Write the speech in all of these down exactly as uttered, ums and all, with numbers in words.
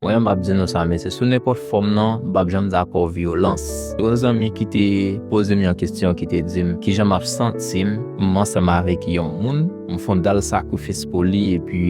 Mwen menm m ap di nou sa, mesye, sou nenpòt fòm nan, m p ap janm dakò vyolans. Yon zanmi ki te poze m yon kesyon, ki te di m kijan m ap santi m, m ansanm avèk yon moun, m fè yon dal sakrifis pou li, epi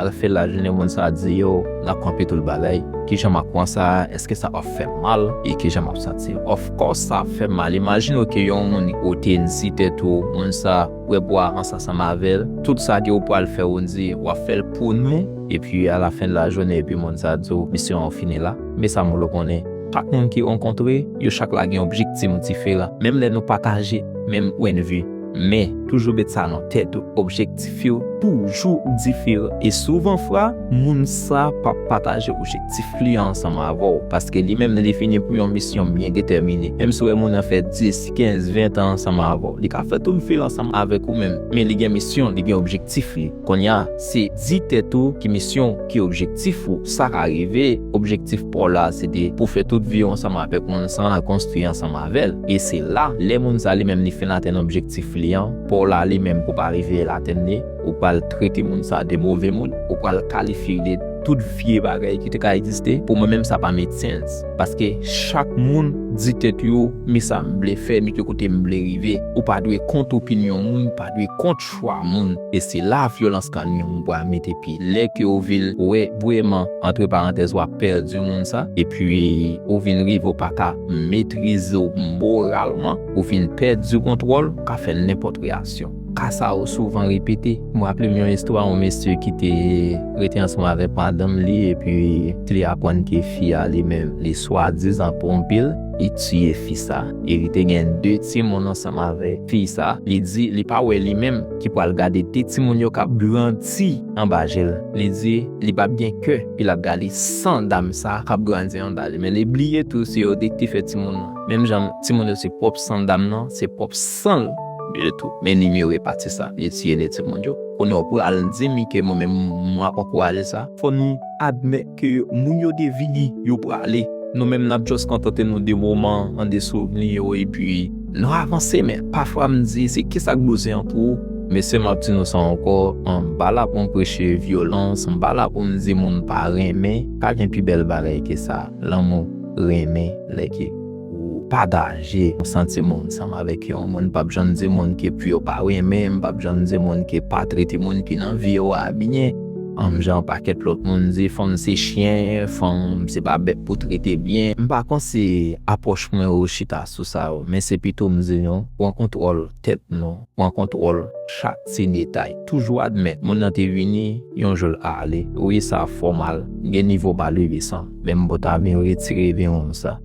al fè lajounen moun sa di yo, n ap kanpe tout bagay. Kijan m ap pran sa? Èske sa p ap fè m mal? E kijan m ap santi m? Of course, sa ap fè m mal. Imajine w ke yon moun ou te di tèt ou, moun sa, ou wè pou w avanse ansanm avè l. Tout sa ke ou pral fè, ou di w ap fè l pou nou. Epi, alafen de lajounen, epi moun sa di w, misyon an fini la. Men sa m vle w konnen, chak moun ke w rankontre, yo chak la gen objektif diferan. Menm lè nou pataje menm pwennvi. Men, toujou met sa nan tèt ou. Objektif yo toujou diferan. E souvan fwa, moun sa p ap pataje objektif li ansanm avè w. Paske li menm li vini pou yon misyon byen detèmine. Menm si w wè moun nan fè dis, kenz, ven tan ansanm avè w. Li ka fè tout vil ansanm avèk ou menm. Men li gen misyon, li gen objektif li. Kounye a, se di tèt ou ki misyon, ki objektif ou. Sa ka rive, objektif pa w la, se te pou fè tout vi w ansanm avèk moun sa, konstwi ansanm avè l. E se la, lè moun sa li menm li fin atenn objektif li an, pa w la li menm pou pa rive l atenn li, ou pral trete moun sa de move moun, ou pral kalifye l de tout vye bagay ki te ka egziste. Pou mwen menm, sa pa make sense. Paske chak moun di tèt yo, mi sa m vle fè, mi ki kote m vle rive. Ou pa dwe kont opinyon moun, ou pa dwe kont chwa moun. E se la vyolans ka gen yon bwa mete pye. Lè ke w vin wè vrèman, antre parantèz, w ap pèdi moun sa, epi ou vin rive w pa ka metrize w moralman, ou vin pèdi kontwòl, ou ka fè nenpòt reyaksyon. Ka sa yo souvan repete. M raple m yon istwa yon mesye ki te rete ansanm avèk madanm li, epi li aprann ke fi a li menm, li swadizan twonpe l, li tiye fi sa. E li te gen de timoun ansanm avèk fi sa. Li di li pa wè li menm ki pral gade de timoun yo k ap grandi anba je l. Li di li p ap gen kè pou l ap gade san dam sa k ap grandi anba li. Men li bliye tou se yo de ki te fè timoun nan. Menm jan timoun yo se pwòp san dam nan, se pwòp san l yo tou. Men li mye repati sa, li tiye de timoun yo. Kounye a w pral di m ke mwen menm m ap ankouraje sa. Fò nou admèt ke moun yo te vini, yo prale. Nou menm n ap just kontante nou de moman an, de souvni yo, epi nou avanse. Men pafwa m di se kisa k bezwen an pou ou. Mesye, m ap di nou sa ankò, m pa la pou m preche vyolans, m pa la pou m di moun pa renmen, pa gen pi bèl bagay ke sa. Lanmou, renmen, lè ke ou pataje yon santiman ansanm avèk yon moun. M p ap janm di moun ke pou yo pa renmen m, m p ap janm di moun ke pa trete moun ki nan vi w a byen. Menm jan pakèt lòt moun di, fanm se chen, fanm se pa bèt pou trete byen. M pa konn si apwòch mwen yo chita sou sa yo, men se pito m di nou, pran kontwòl tèt nou, pran kontwòl chak ti detay. Toujou admèt, moun nan te vini, yon jou l ale. Wi, sa fòmal, gen nivo malere san. Men m poko ta vin retire vin sa.